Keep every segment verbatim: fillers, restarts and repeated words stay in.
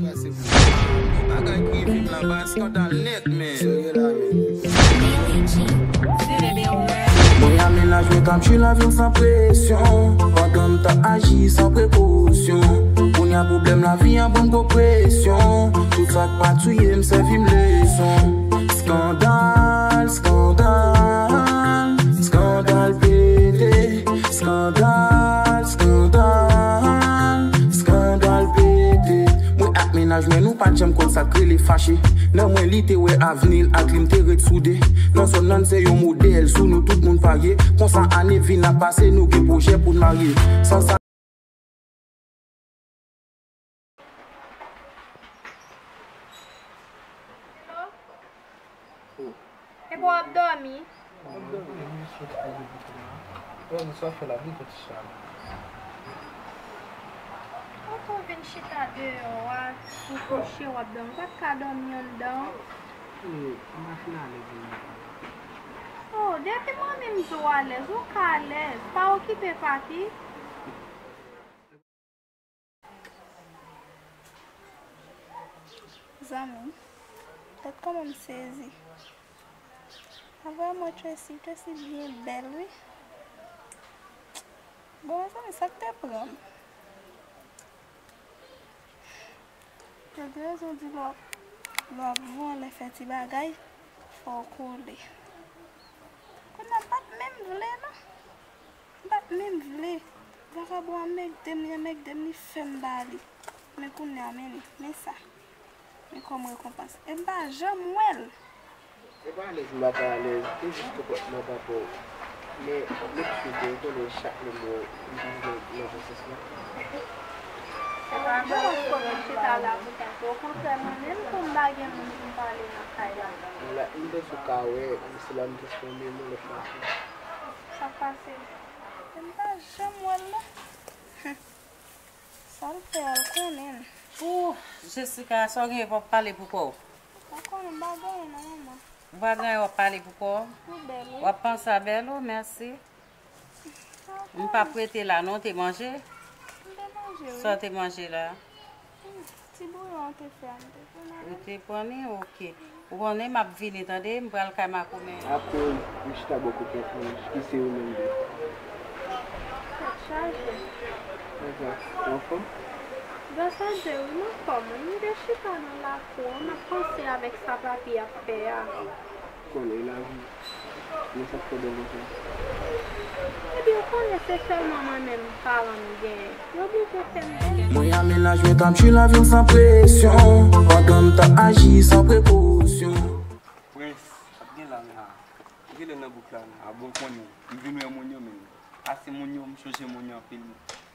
Pase pou bagay ki vin la ba eskandal nèt, men. Serye la, men. Mwen a mennaj mwen k ap jwi lavi m san presyon, pandan m t ap aji san prekosyon. Kounye a pwoblèm lavi an ban m gwo presyon, tout sa k pa touye m sèvi m leson. Eskandal, eskandal, eskandal pete. Eskandal, eskandal, eskandal pete. Mwen ak mennaj mwen nou pa t janm konn sa k rele fache. Nan mwen li te wè avni l ak li m te ret soude. Nan zòn nan n se yon modèl, sou nou tout moun parye. Konsa ane vin ap pase, nou gen pwojè pou n marye. San sa. Epi w ap dòmi? Dòmi, sa fè la vi fè ti chalè. Ou tou vin chita deyò a, ou kouche, w ap dòmi. Ou pa t ka dòmi anndan? E, m pa fin alèz nan. Oh, depi mwen menm di w alèz, ou ka alèz. Pa okipe Papi. Zanmi m, gad kòman m sezi. Avè mwen Tracy, Tracy byen bèl wi. Bon, mezanmi, sa k te pran m? Yo gen rezon di lè w ap, lè w ap vole fè ti bagay, fò w kole. Kounye a m pa t menm vle non. M pa t menm vle. Vakabon an mègde m, li an mègde m, li fè m ba li. Men kounye a, men li, men sa. Men kòm rekonpans. E m pa janm wè l. E pa alèz, m pa ka alèz. E jis konpòtman pa bon. Men, m eksplize, ou konnen chak moun yo, m viv nan, nan bon sans lan. Se pa bon, m konnen chita la pou tande. Okontrè, mwen menm tou m pa gen moun pou m pale nan kay la. La, m panse w ka wè, se la m transfòme m yon lòt fason. Sa k pase? M pa janm wè l non. Sa l fè a, l konnen l. Pou Jessica, sa w genyen, w ap pale pou kò w? Ou konnen m pa gen anyen non, manman. Ou pa gen anyen, w ap pale pou kò w? Ou bèl wi. W ap panse a bèl ou, mèsi. M p ap rete la non, w te manje? M te manje wi. Sa w te manje la? Hmm, ti bouyon w te fè a, m te pran avè m. Ou te pran li? Oke. Ou konnen m ap vini tande, m pral kay makomè. Apre, m chita bò kote Ange, ki se ou menm de. Tèt chaje. Kòman sa? Ou anfòm? Tèt chaje wi, m anfòm wi. M te chita nan lakou an, m ap panse avèk sa papi ap fè a. Konnen lavi. Men sa k fè bèl konsa. Epi ou konnen se sèlman mwen menm paran m genyen. Yo oblije fè m bèl. Mwen a mennaj mwen k ap jwi lavi m san presyon, pandan m t ap aji san prekosyon. Prince, ap gen la la. Ou genlè nan bouk la la. A bon, konnen. M vin wè moun yo menm. Pase moun yo, m chonje moun yo anpil.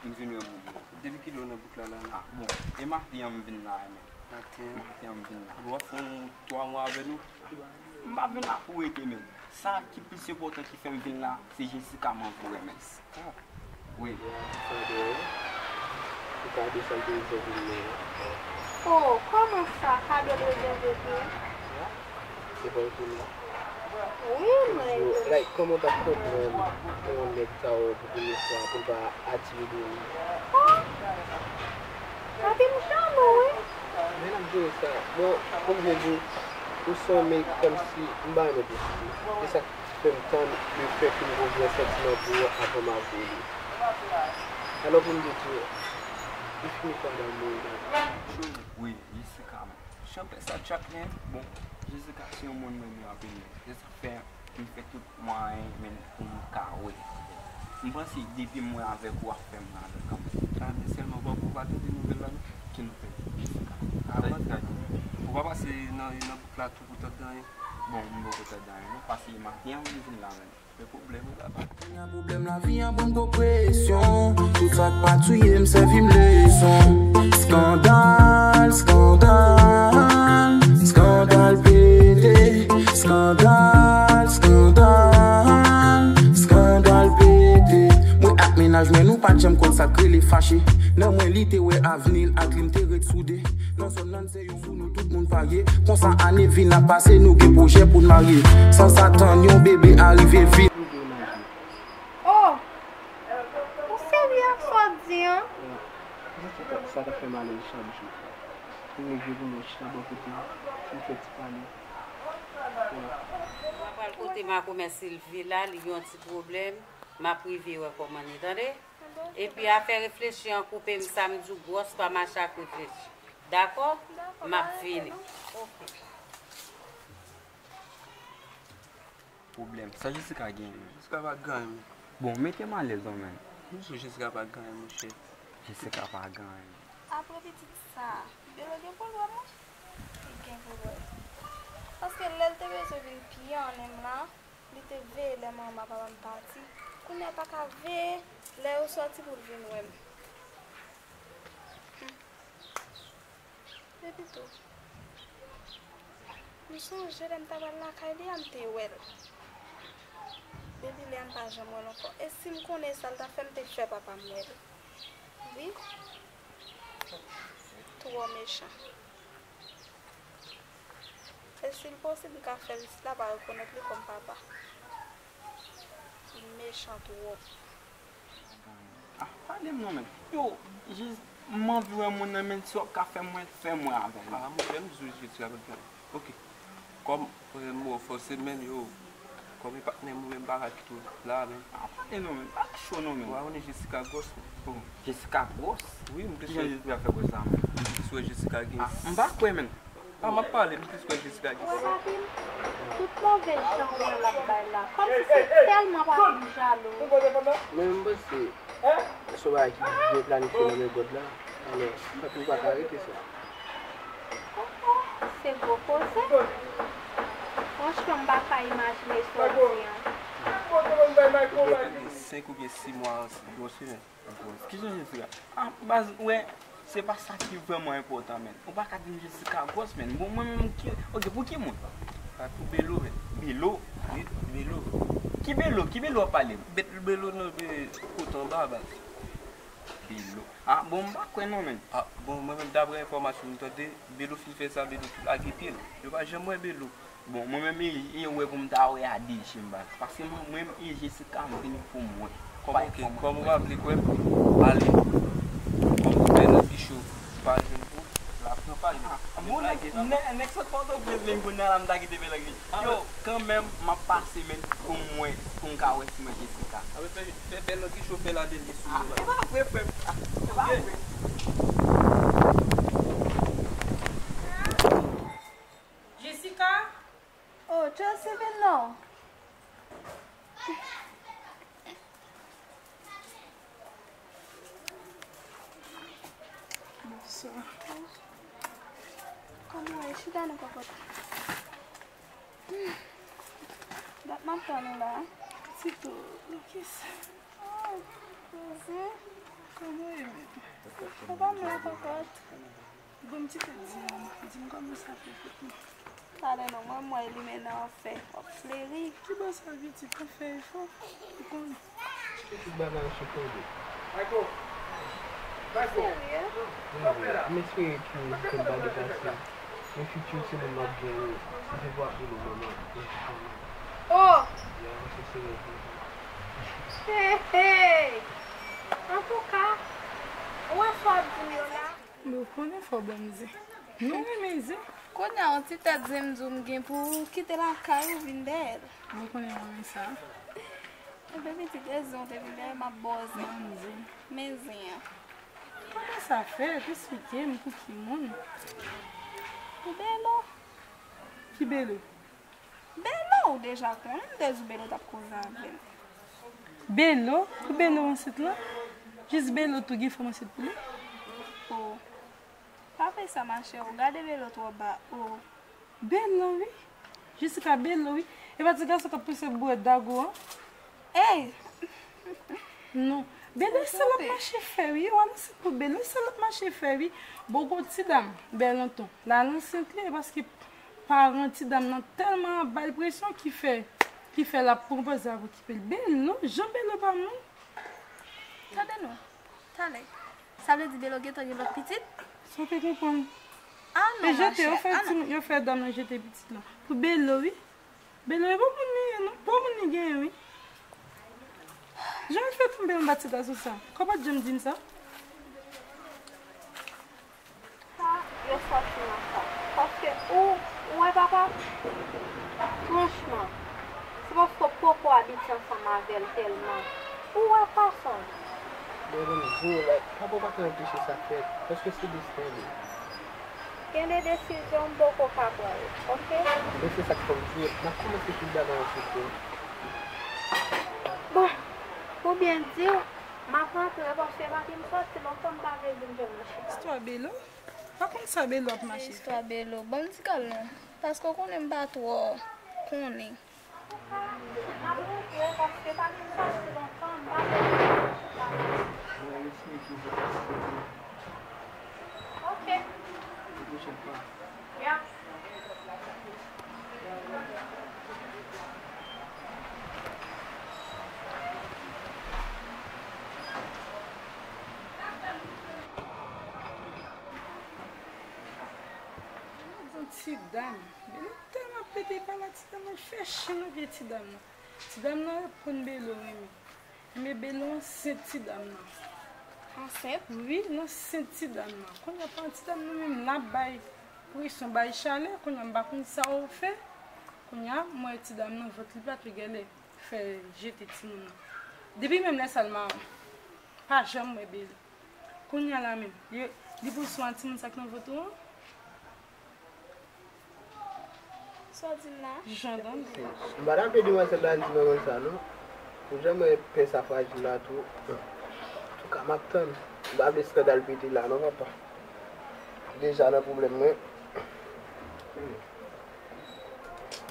M vin wè moun yo. Depi kilè w nan bouk la la? A bon, e maten an m vin la menm. Maten an? Maten an m vin la. Bon, w ap fè yon twa mwa avè nou? M pa vin la pou rete menm. Sa ki plis enpòtan ki fè m vin la, se Jessica m anvi renmen. Ah. Wi. Sa de, ou ka de sa l te rezève m nan. Oh, kòman sa, kado l rezève pou ou? Se pa ou ki la. Wi, mwen. Like, kòman w t ap konprann yon nèg sa w pou premye fwa, pou l pa atire de ou? Oh! Papi m janm ou wi. Men ap jere sa. Bon, kòm m te di w, ou se yon nèg kòmsi m pa renmen plis ou. Se sa k fè m tann le fè ke m gon vrè santiman pou ou avan m avwe li. Alò pou m te di w, li fini fè m damou li. Wi, Jessica, men. Chanpè sa tchak men, bon, Jessica se yon moun mwen renmen anpil men. Se sa k fè m fè tout mwayen men pou m ka wè. M panse depi m wè avèk ou ap fè m wè avèk kanmenm. Tande sèlman, bon, ou pa tande nouvèl la non? Ki nouvèl? Jessica. Sa Jessica di? Ou pa pase nan, nan bouk la tou pou tande anyen? Bon, m poko tande anyen non, paske maten an m vin la menm. Men pwoblèm ou la pa. Kounye a pwoblèm lavi an ban m gwo presyon. Tout sa k pa touye m sèvi m leson. Eskandal, eskandal, eskandal pete. Eskandal, eskandal, eskandal pete. Mwen ak mennaj mwen nou pa t janm konn sa k rele fache. Nan mwen li te wè avni l ak li m te ret soude. Nan zòn nan se yon sou nou tout moun parye. Konsa ane vin ap pase, nou gen pwojè pou n marye. San sa tann yon bebe a rive vit. Oh! Ou serye ak sa w di an? Sa t ap fè m alèz chak jou. Pou leve pou mwen chita bò kote m, pou m fè ti pale. Mwen pral kote makomè Sylvie la, li gen yon ti pwoblèm. M ap rive wè kòman l ye, tande? Epi afè reflechi an koupe m, sa m di w gwòs pa mache ak reflechi. Dakò? M ap vini. Oke. Pwoblèm. Sa Jessica gen menm? Jessica pa gen anyen. Bon, mete m alèz non, menm. M sou Jessica pa gen anyen, monchè. Jessica pa gen anyen. Apre pitit sa, Belo gen pou l wè mwen? Li gen pou l wè. Paske lè l te bezwen vin piyannen m la, li te veye lè manman papa m pati. Kounye a l pa ka veye lè yo sòti pou l vin wè m. Epi tou, m sonje lè m t ap al lakay li a, m te wè l. Depi lè a, m pa janm wè l ankò. E si m konnen sa l t ap fè, m te fè papa m wè l. Wi. Twò mechan. E si l posib, m ka fè l, si l ap rekonèt li kòm papa. Li mechan twòp. Ah, pale m non, menm. Yo, jis, m anvi wè moun nan, menm si w ap ka fè m wè, fè m wè avè l. Ah, monchè, m di w, Jessica pa gen anyen. Oke. Kòm, frè m, ou fòse menm, yo, kòm e patnè m, ou menm pa ka kite w la, menm. Ah, pale non, menm. Pa cho non, menm. Ou pa konnen Jessica gwòs, menm. Bon, Jessica gwòs? Wi, m plis wè. Kijan Jessica fè gwòs la, menm? M plis wè Jessica gen. Ah, m pa kwè, menm. Ah, m ap pale, m plis kwè Jessica gen. Wè, papi m, tout move jan w wè l ap bay la. Kòmsi se tèlman papi m jalou. Men m panse se yon bagay ki byen planifye nan men God la. Alò, papi m pa ka rete sa. Oh, oh, se gwo koze. Franchman, m pa ka imajine sa w di an. Ou dwe gen senk oubyen sis mwa ansanm, yon semèn. Kijan Jessica? Ah, baz, ou wè, se pa sa ki vrèman enpòtan, menm. Ou pa ka di m Jessica gwòs, menm. Bon, mwen menm, ki, oke, pou ki moun? A, pou Belo, menm. Belo? Wi, Belo. Ki Belo? Ki Belo w ap pale m? Be-, Belo nan be-, kote anba a, baz. Belo. Ah, bon, m pa kwè non, menm. Ah, bon, mwen menm, daprè enfòmasyon m tande, Belo fin fè sa, Belo tou lage pye l. Yo pa janm wè Belo. Bon, mwen menm, e, e wè pou m ta wè a de je m, baz. Paske mwen, mwen menm, e Jessica m vini pou m wè. Kòman, kòman, kòm ou pa vle kwè m, ale. Kòm ou fè nan kicho, pa jwenn pou, la pran pay. Ah, bon, nèg, nèg, nèg sot Pòtoprens vin kounye a la, m ta kite Bèlòk vin. Yo, kanmenm, m ap pase menm pou m wè, pou m ka wè si m wè Jessica. A, fè, fè Bèlòk kicho, fè la delye sou mwen. Ah, e pa vre, frè m. Ah, e pa vre. Jessica? Oh, Chelsea vin non. Bonswa. Kòman w ye? Chita non, kòkòt. Dat m ap tann ou la. Pitit ou, Lucas. Oh, Jezi. Kòman w ye menm? Papa m la, kòkòt. Bon, m ti tèt di m, di m kòman sa fè fèt non. Talè non, mwen m wè limena an fè, w ap fleri. Ki bò sa pitit, ou fè efò, ou konnen. Pitit bagay sou kote. Serye? Wi, m espere ke kem pa depase. Nan fiti se moun m ap gen wi. Se te pou ap rele w manman, mwen se manman. Oh! Ya, mwen se serye. Hey, hey! Antouka, ou wè sa w ap di m yo la? Bon, konnen fò ban m zen. Nou renmen zen. Kounye a, yon ti tèt zen m di w m gen pou ou kite lakay ou vin dèyè l. Bon, konnen w renmen sa. Enben pitit, e zen w te vin dèyè m ap ba w zen. Ban m zen. Men zen an. Kòman sa fèt? Esplike m pou ki moun? Pou Belo. Ki Belo? Belo, ou deja konnen m te di w Belo t ap koze avè m. Belo? Pou Belo ansent lan? Jis Belo tou gen fanm ansent pou li? Oh. Pa fè sa, machè, ou gade Belo twò ba. Oh. Belo, wi. Jessica Belo, wi. E pa ti gason k ap pouse bwè dago an? Ey! Non. Belo, e sa l ap mache fè, wi. Ou anonse pou Belo, e sa l ap mache fè, wi. Bon, gon ti dam, Bèlanton. L al ansent li, e paske paran ti dam nan tèlman ap ba l presyon ki fè, ki fè l ap pran pòz la pou okipe l. Belo, jan Belo pa moun. Tande non. Talè. Sa vle di Belo gentan gen lòt pitit? Sa w te konprann? Ah non, machè, ah non. E jete, yo fè ti, yo fè dam nan jete pitit lan. Pou Belo, wi. Belo, e bon moun li ye, non? Bon moun li genyen, wi. Jan l fè tonbe anba ti gason sa? Kòman w pa t janm di m sa? Sa, e Yo sòti nan sa. Paske ou, ou wè papa, franchman, se paske w poko abitye ansanm avè l tèlman. Ou wè fason l. Bon, bon, bon, like, papa w pa ka anpeche sa fèt, paske se desten li. Gen de desizyon m poko ka pran yo, oke? Men se sa k fè m di w, m ap kòmanse tout bagay an sekrè. Bon, pou byen di w, m ap rantre paske epa ki m sòti lontan m pa vle vin jwenn nan chita. Istwa Belo? Pa konn sa Belo ap mache fè. Istwa Belo. Ban m ti kal non. Paske w konnen m pa twò konnen. Ok. Yon ti dam. Belo tèlman pete pale a ti dam nan, li fè chen nan pye ti dam nan. Ti dam nan reponn Belo renmen. Enben Belo ansent ti dam nan. Ansent? Wi, l ansent ti dam nan. Kounye a paran ti dam nan menm l ap bay presyon, bay chalè. Kounye a m pa konn sa yo fè. Kounye a m wè ti dam nan vant li plat, li genlè fè jete timoun nan. Depi menm lè sa l maron. Pa janm wè Belo. Kounye a la menm, yo, li pou swen timoun sa k nan vant ou an? Sa w di m la? Jan tande. M pa t ap vle demwazèl la di manman l sa non. Ou janm wè pè sa frajil la tou. Antouka, m ap tann. M pa vle eskandal pete la non, papa. Deja nan pwoblèm mwen.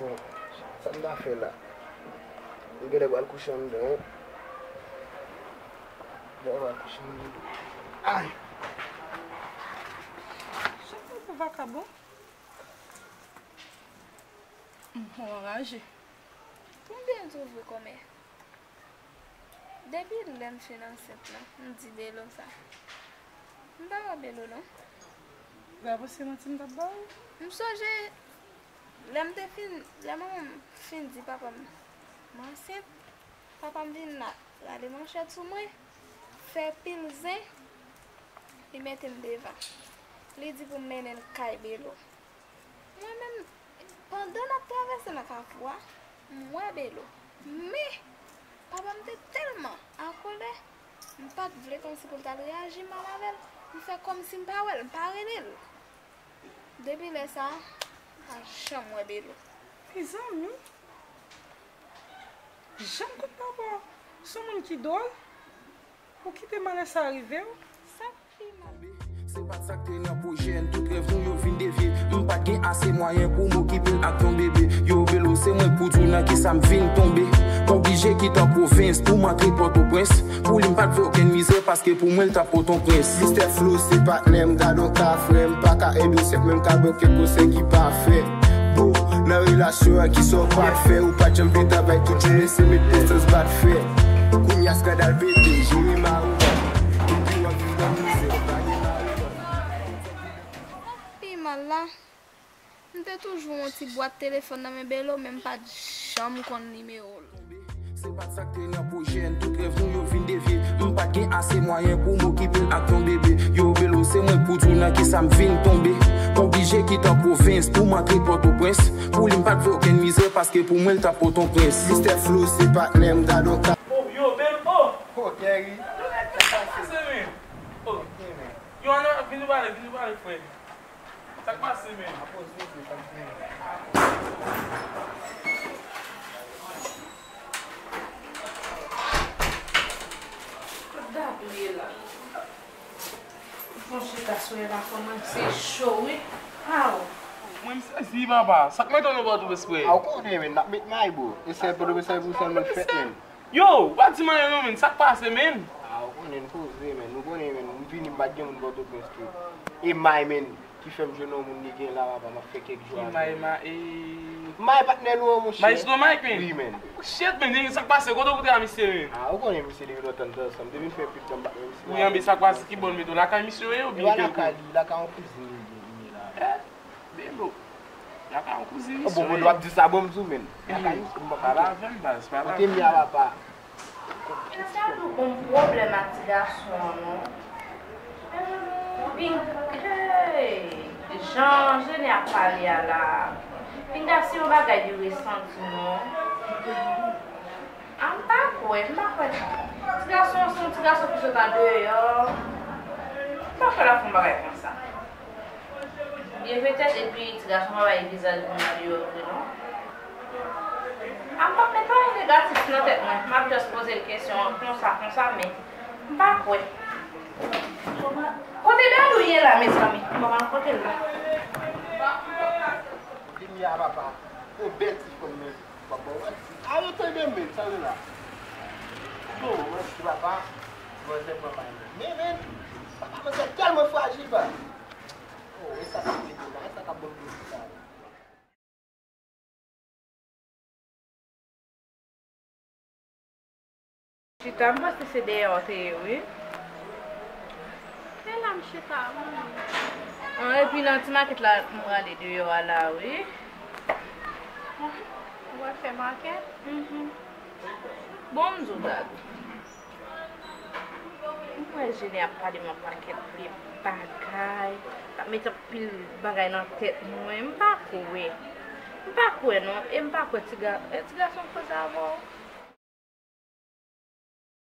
Bon, sa m ta fè la? M genlè pral kouche anndan wi. Genlè pral kouche anndan. Ay! Chak mwen pou vakabon. M anraje. Pou m byen di w vre kòmè. Depi lè m fin ansent lan, m di Belo sa. M pa wè Belo non. Bravo, se manti m t ap ba w. M sonje lè m te fin, lè manman m fin di papa m m ansent, papa m vin la, rale manchèt sou mwen, fè pil zen, li mete m devan. Li di pou m mennen l kay Belo. Mwen menm, pandan n ap travèse nan kafou a, m wè Belo. Men, papa m te tèlman an kòlè, m pa t vle kòmsi pou l t al reyaji mal avè l. M fè kòmsi m pa wè l, m pa rele l. Depi lè sa a, m pa janm wè Belo. Mezanmi, jan m konn papa w, se yon moun ki dwòl. Ou kite malè sa rive w. Sa k pi mal. Se pa t sa k te nan pwojè n, tout rèv nou yo vin devye. M pa t gen ase mwayen pou m okipe l ak yon bebe. Yo, Belo, se mwen pou di w nan kisa m vin tonbe. M oblije kite pwovens pou m antre Pòtoprens. Pou li, m pa t vle okenn mizè, paske pou mwen, l t ap pote yon prens. Mistè Flo, se patnè m, gad on ka frè, m pa ka ede w, sèlman m ka ba w kèk konsèy ki pafè. Bro, nan relasyon an, kisa w pa t fè? Ou pa t janm vle travay, tout jounen se met distans, bat fè. Kounye a eskandal pete, jere mari w. Epi w ap viv nan mizè, pa gen mari. Pi mal la, m te toujou yon ti bwat telefòn nan men Belo, men m pa t janm konn nimewo l. Se pa t sa k te nan pwojè n, tout rèv nou yo vin devye. M pa t gen ase mwayen pou m okipe l ak yon bebe. Yo, Belo, se mwen pou di w nan kisa m vin tonbe. M oblije kite pwovens pou m antre Pòtoprens. Pou li, m pa t vle okenn mizè, paske pou mwen, l t ap pote yon prens. Mistè Flo, se patnè m, gad on ka. Oh, yo, Belo, oh! Oh, Kerry. Yo, men, sa k pase, men? Oh. Ok, men. Yo, ann, vin nou pale, vin nou pale, frè. Sa k pase, men? Apre, se, se, sa k gen. Kot Gabriela? Bon, chita sou la kòmanse cho, wi. Aw. Mwen, m sezi, papa. Sa k mete w nan Pòtoprens, frè? A, ou konnen, men, n ap met may, bro. E se Pòtoprens pou sèlman fèt, men. Yo, w pa di m anyen non, men. Sa k pase, men? A, ou konnen, n poze, men. Nou konnen, men. M vini, m pa t gen moun Pòtoprens tou. E may, men, ki fè m jwenn yon moun li gen la, papa, m ap fè kèk jou avè l. May, may, e. May patnè nou an, monchè. Maestro Mike, men? Wi, men. Oh, shit, men, sa k pase? Kote w koute a misye, men? A, ou konnen misye depi lontan n t ansanm. Depi n fè pit tan m pa t wè misye. Wi, anben sa k pase ki bò l mete w? Lakay misye w ye oubyen kèlke? E pa lakay li, lakay yon kouzin li gen, li ye la. Eh, Belo. Lakay yon kouzin misye w ye. Oh, bon, bon, w ap di sa, bon, m di w, men. Lakay misye m p ap koute. Pale avè m, baz, pale avè m. Kote m ye a, papa? Gade yon pwoblèm ak ti gason an, non. Ou vin, hey, de Jan Jene ap pale a la, pinga se yon bagay li resanti non. A m pa kwè, m pa kwè. Ti gason an se yon ti gason ki sot andeyò. M pa kwè l ap fè yon bagay konsa. Byen petèt, epi ti gason pa bay vizaj moun andeyò vre non. A m p ap met anyen negatif nan tèt mwen. M ap just poze l kesyon an konsa, konsa, men m pa kwè. Kote Dadou ye la, mezanmi? Bon, m al kote l la. Vini a papa. Yon bèl ti fanm men. Papa, w ap di, "Arete de men, sa l la." Bon, mwen di papa, manzè pran bay mwen. Men, men, papa, manzè tèlman frajil, pa. Oh, e sa k ap rete la, e sa k ap bon pou sa. Chita, m panse se dèyè w te ye, wi. Se la m chita, wi. An, epi nan ti makèt la, m prale deyò a la, wi. Ou wè fè makèt? Mhm. Bon, m di w, Dadou. M wè Jene ap pale m yon pakèt vye bagay, ap met anpil bagay nan tèt mwen. M pa kwè. M pa kwè non. E m pa kwè ti ga-, e ti gason koze avè w.